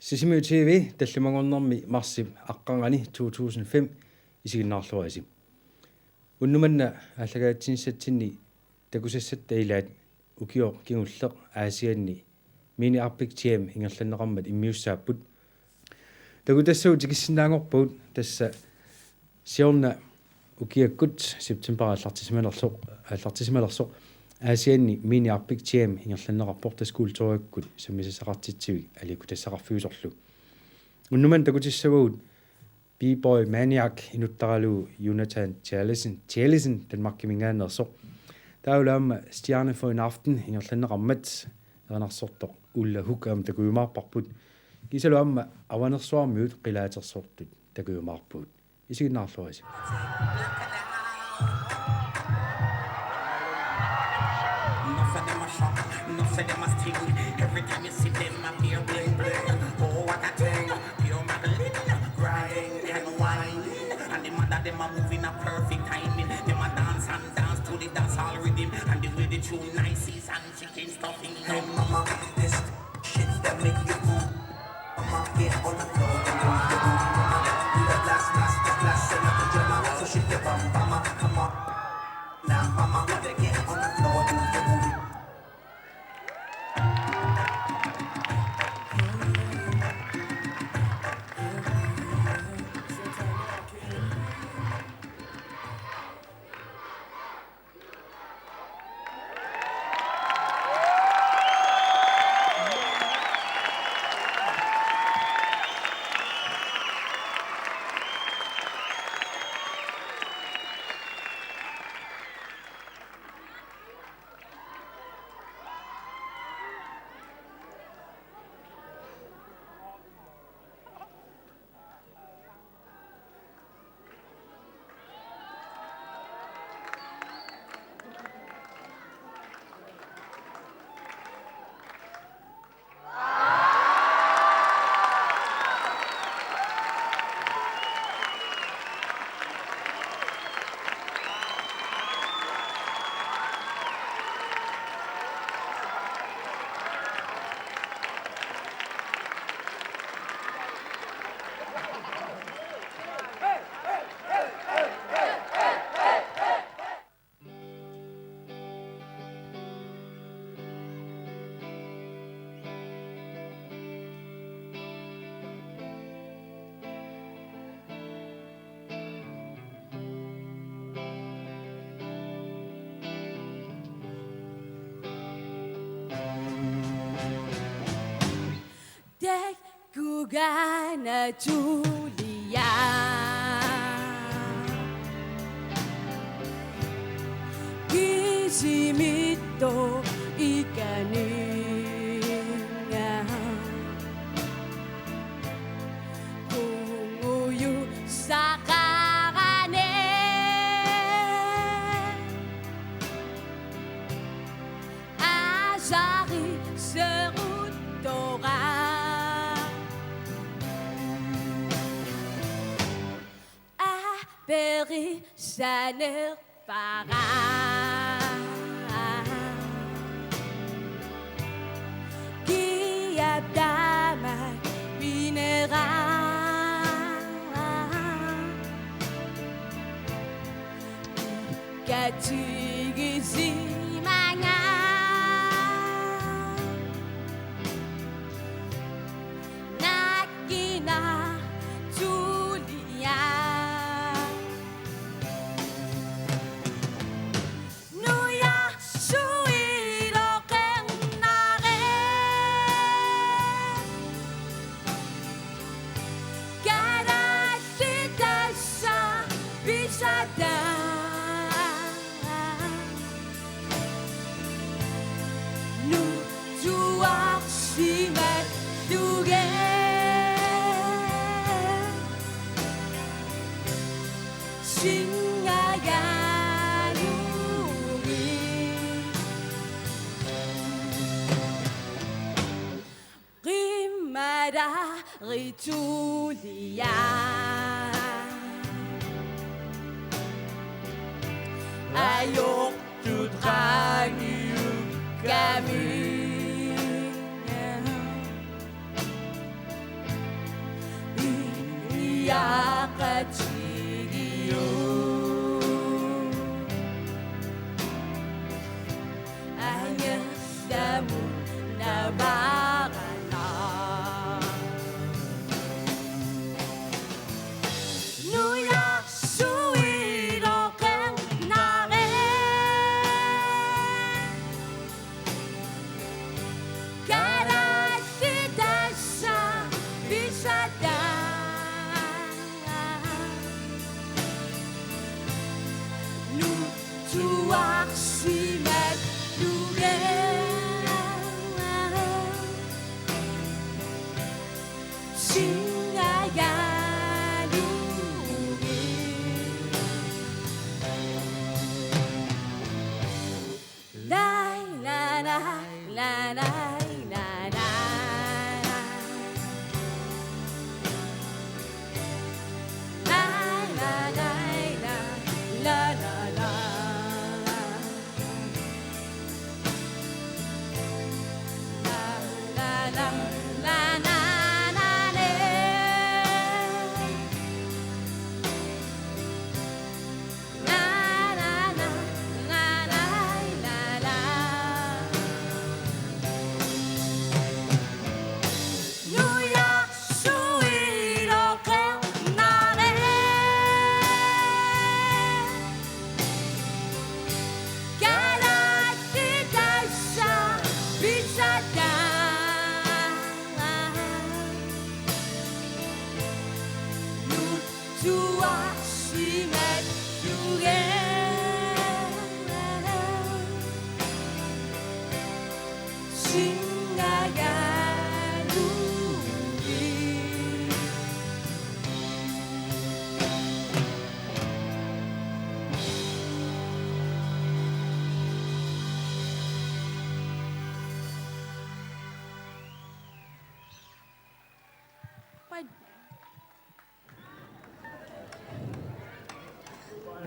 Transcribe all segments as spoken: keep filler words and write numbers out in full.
Sisimiut T V, tallimanngornermi marsip aqqarnganni to tusind fem, isiginnaarluarisi. Unnuk manna aallakaatitsinissatsinni takusassatta ilaat ukioq kingulleq Aasianni Mini Arctic Jam ingerlanneqarmat immiussaapput. Takutassavut tikissinnaanngorpagut, tassa siorna ukiakkut september aallartisimalersoq, aallartisimalersoq Aasianni Mini Arctic Jam ingerlanneqarpoq, tassa kulturikkut sammisassaqartitsivik aliikkutassaqarfiusorlu. Unnuk manna takutissavagut B-Boy Maniac inuttaralugu Jonathan Charlesen, Charlesen Danmarkiminngaanneersoq. Taavalu aamma Stjerne for en aften ingerlanneqarmat erinarsortoq Ulla Hook aamma takujumaarparput. Kiisalu aamma Avanersuarmiut qilaatersortut takujumaarpagut. Isiginnaarluarisi. Enough of them a shot, enough of them a sting. Every time you see them, a beer bling bling. Oh, what a thing. Pure Maybelline, grind and wine. And the mother them a moving a perfect timing. Them a dance and dance to the dancehall rhythm. And the way the tune nice is and chicken stuffing. Hey, mama, this shit that make you move. Mama, get on the floor and move your booty. Mama, do the blast, blast, blast, and up the drama. So shake your bum, mama, come on. Now, mama, gotta get on the floor, move your booty. Takugaana tulia. Kisimittoq ikaninga. Qungujusaqarani. Asari seruttora. Aperi sanerpara. Kiap tamaat pinera. Katigisimanga. Nakina tulia. Nuja suiloqernare. Kalaallit tassa pisata. Nutsuarsimallugu. Singagaalugi. Qimmalaaritulia. Ajortut qaangiukkami.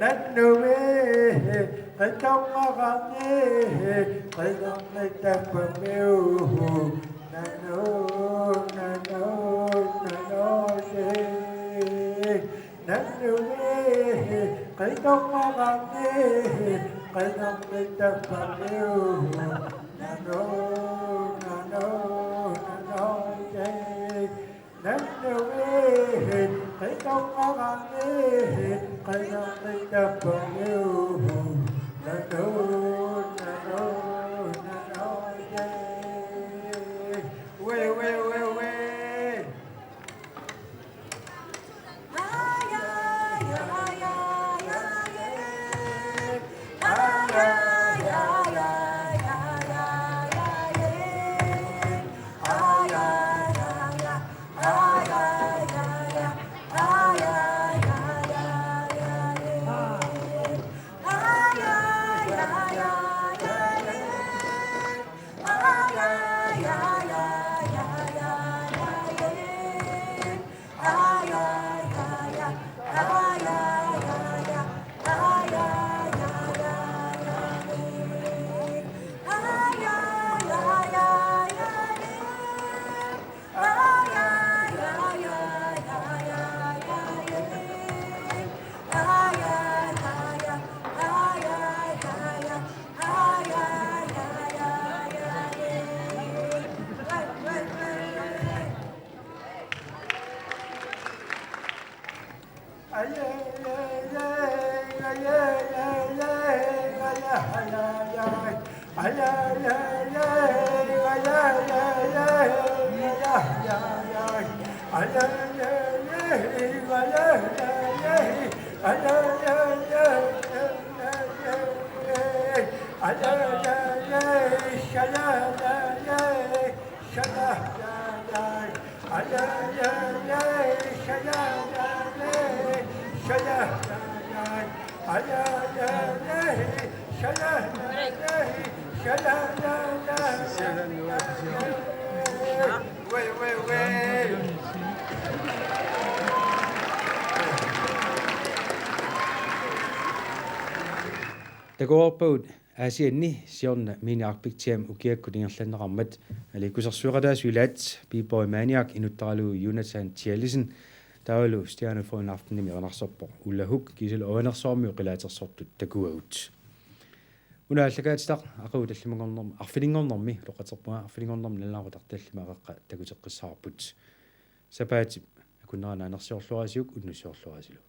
Nannumi qitornaqarni qitornittappamiu. Nanu, nanu, nanu, nannumi qitornaqarni qitornittappamiu. Nanu, nanu, nanu, nannumi qitornaqarni qitornittappamiu. Nanu, nanu, nanu, wei, wei, wei, wei. Takuarput Aasianni siorna Mini Arctic Jam ukiakkut ingerlanneqarmat aliikkusersueqataasut ilaat B-boy Maniac inuttaralugu Jonathan Thialesen taavalu Stjerne for en aftenimi erinarsorpoq Ulla Hook kiisalu Avanersuarmiut qilaatersortut takuagut. Una aallakaatitaq aqagu tallimanngornermi arfininngornermi utoqqatserpunga arfininngornermi nalunaaqutaq tallimat Qeqqa takuteqqissavarput. Sapaatip akunnera naanersiorluarisiuk unnussiorluarisilu.